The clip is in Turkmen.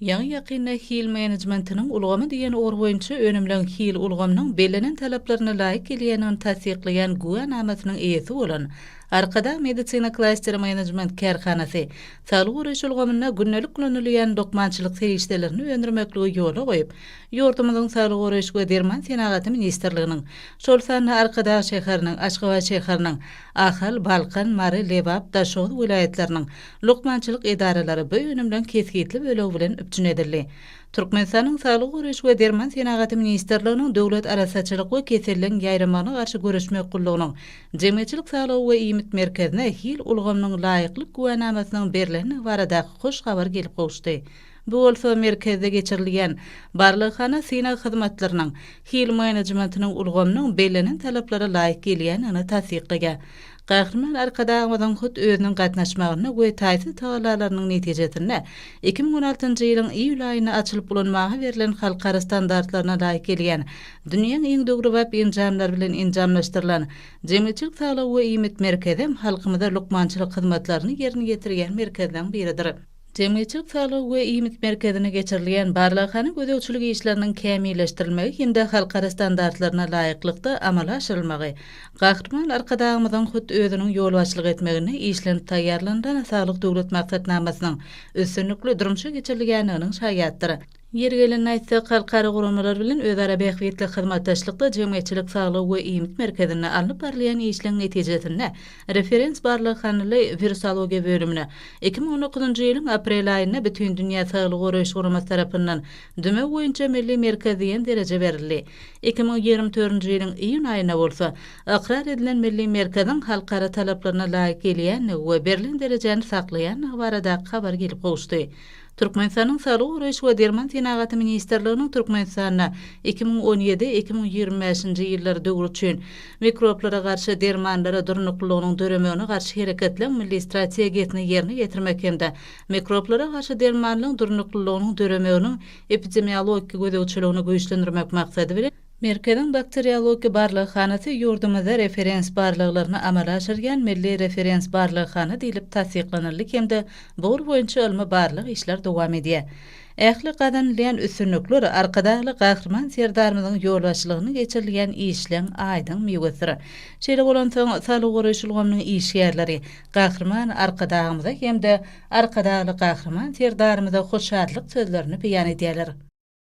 Ýaňy-ýakynda hil menejmentiniň ulgamy diýen ugur boýunça önümleň hil ulgamynyň bellenen talaplaryna laýyk gelýändigini tassyklaýan güwänamasynyň eýesi bolan Arkadag Medisina Klasteri Menejment kärhanasy saglygy goraýyş ulgamynda gündelik ulanylýan lukmançylyk serişdelerini öndürmekligi ýola goýup, ýurdumyzyň Saglygy goraýyş we derman senagaty ministrliginiň, şol sanda Arkadag şäheriniň, Aşgabat şäheriniň, Ahal, Balkan, Mary, Lebap, Daşoguz welaýatlarynyň Lukmançylyk edaralary bu önümleň kesgitli bölegi bilen üpjün edildi. Türkmenistanyň Saglygy goraýyş we derman senagaty ministrliginiň Döwlet arassaçylyk we keselleň ýaýramagyna garşy göreşmek gullugynyň Jemgyýetçilik saglygy we iýmit merkezine hil ulgamynyň laýyklyk güwänamasynyň berlendigi baradaky hoş habar gelip gowuşdy. Bu bolsa merkezde geçirilýän barlaghana synag hyzmatlarynyň hil menejmentiniň ulgamynyň bellenen talaplara laýyk gelýändigini tassyklaýar. Gahryman Arkadagymyzyň hut özüniň gatnaşmagynda we taýsyz tagallalarynyň netijesinde 2016-njy ýylyň iýul aýynda açylyp ulanmaga berlen halkara standartlaryna laýyk gelýän, dünýäň iň döwrebap enjamlary bilen enjamlaşdyrylan Jemgyýetçilik saglygy we iýmit merkezem halkymyza lukmançylyk hyzmatlaryny ýerine ýetirýän merkezleň biridir. Jemgyýetçilik saglygy we iýmit merkezinde geçirilýän barlaghana gözegçilik işleriniň kämilleşdirilmegi hem-de halkara standartlaryna laýyklykda amala aşyrylmagy Gahryman Arkadagymyzyň hut özüniň ýolbaşçylyk etmeginde işlenip taýýarlanylan Saglyk Döwlet maksatnamasynyň üstünlikli durmuşa geçirilýändiginiň şaýatdyr. Ýeri gelende aýtsak, halkara guramalar bilen özara bähbitli hyzmatdaşlykda jemgyýetçilik saglygy we iýmit merkezinde alnyp barylýan işleň netijesinde referens barlaghanaly wirusologiýa bölümine 2019-njy ýylyň aprel aýynda Bütindünýä Saglygy Goraýyş Guramasy tarapyndan Dümew boýunça milli merkez diýen dereje berildi. 2024-nji ýylyň iýun aýynda bolsa, ykrar edilen milli merkeziň halkara talaplaryna laýyk gelýändigi we berlen derejäni saklaýandygy baradaky habar gelip gowuşdy. Türkmenistanyň Saglygy goraýyş we derman senagaty ministrliginiň Türkmenistanda 2017, 2025-nji ýyllar döwri üçin mikroblara garşy dermanlara durnuklylygynyň döremegine garşy hereketleň milli strategiýasyny ýerine ýetirmek hem-de mikroblara garşy dermanlaryň durnuklylygynyň döremeginiň epidemiologik gözegçiligini güýçlendirmek maksady bilen, Merkeziň bakteriologik barlaghanasy ýurdumyzda referens barlaglaryny amala aşyrýan milli referens barlaghana diýlip tassyklanyldy hem-de bu ugur boýunça ylmy-barlag işler dowam edýär. Ähli gazanylýan üstünlikler Arkadagly Gahryman Serdarymyzyň ýolbaşçylygynda geçirilýän işleň aýdyň miwesidir. Şeýle bolansoň, saglygy goraýyş ulgamynyň işgärleri Gahryman Arkadagymyza hem-de Arkadagly Gahryman Serdarymyza hoşallyk sözlerini beýan edýärler.